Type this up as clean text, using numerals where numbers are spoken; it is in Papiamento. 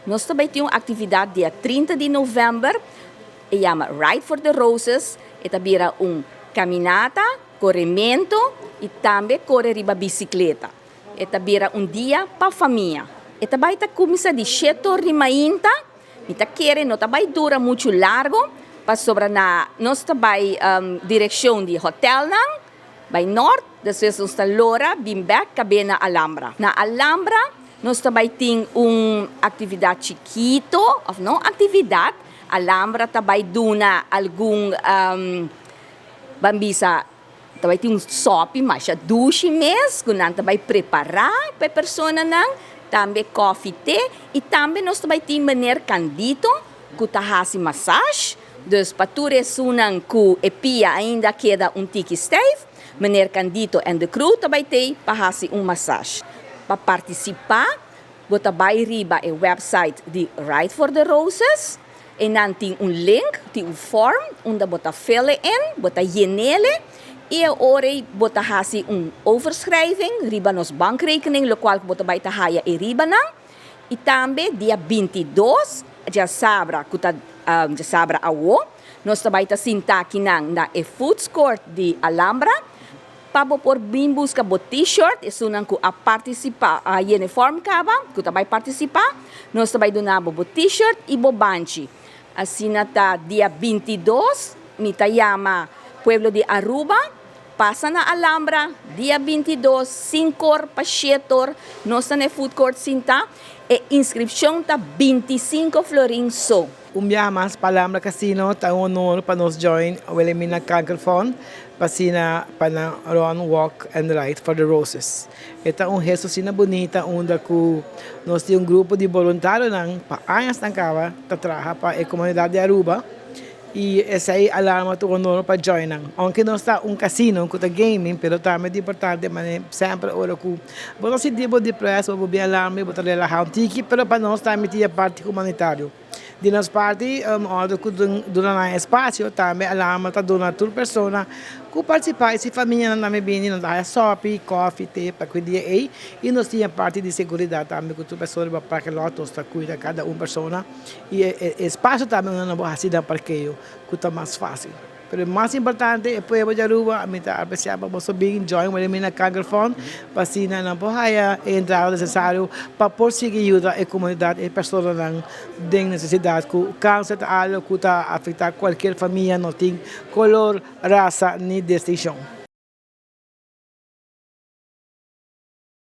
Nos ta bay tin un actividad dia 30 di november, e yama Ride for the Roses, e ta bira un caminata, coremento y tambe core riba bicicleta. E ta bira un dia pa famia. E ta bay ta cuminsa di 7 or di mainta, mi ta kere no ta bay dura mucho largo, pasobra na nos ta bay direccion di hotelnan, bay nort, despues nos ta lora bin bek cabe na Alhambra. Na Alhambra nos ta bay tin un actividad chikito, of no actividad, Alhambra ta bay duna algun, ban bisa, ta bay tin un sopi masha dushi mes cu nan ta bay prepara pa e personanan, tambe koffie, te, y tambe nos ta bay tin meneer Candito cu ta haci massage, dus pa tur esunnan cu e pia ainda keda un tiki stijf, meneer Candito and the crew ta bay tey pa haci un massage. Pa participa, bo ta bay riba e website di Ride for the Roses, y nan tin un link, tin un form, unda bo ta fill in, bo ta yen'e, y e ora bo ta haci un overschrijving riba nos bankrekening, locual bo ta bay ta haya e riba nan. Y tambe dia 22, diasabra, cu ta diasabra awo, nos ta bay ta sinta aki nan na e food court di Alhambra, pa bo por bin busca bo t-shirt, esunnan cu a participa, a yena form caba, cu ta bay participa, nos ta bay duna bo bo t-shirt y bo banchi. Asina ta dia 22, mi ta yama pueblo di Aruba, pasa na Alhambra, dia 22, 5 or pa 7 or, nos ta na food court sinta, e inscripcion ta 25 florin so. Un biaha mas pa Alhambra Casino, ta un honor pa nos join Wilhelmina Kanker Fund, pa asina pa nan run, walk and ride for the roses. E ta un gesto asina bunita unda cu nos tin un grupo di voluntarionan pa añanan caba ta traha pa e comunidad di Aruba y esey Alhambra ta un honor pa join nan. Aunke nos ta un casino cu ta gaming, pero tambe ta importante mane semper ora cu bo ta sinti bo depressed, bo bin Alhambra, bo ta relaha un tiki, pero pa nos tambe tin e parti humanitario. Di nos parti, ora cu duna nan espacio, tambe Alhambra ta duna tur persona cu participa y si famianan tambe bini, nan ta haya sopi, koffie, te pa cu dia ey. Y nos tin e parti di seguridad tambe cu tur persona riba parking lot, nos ta cuida cada un persona. Y e espacio tambe unda nan por haci nan parkeo cu ta mas facil. Pero mas importante, e pueblo di Aruba, mi ta aprecia pa boso bin join Wilhelmina Kanker Fund, pa asina nan por haya e entrada necesario pa por sigui yuda e comunidad, e personanan den necesidad cu cancer ta algo cu ta afecta cualkier famia, no tin color, raza ni distincion.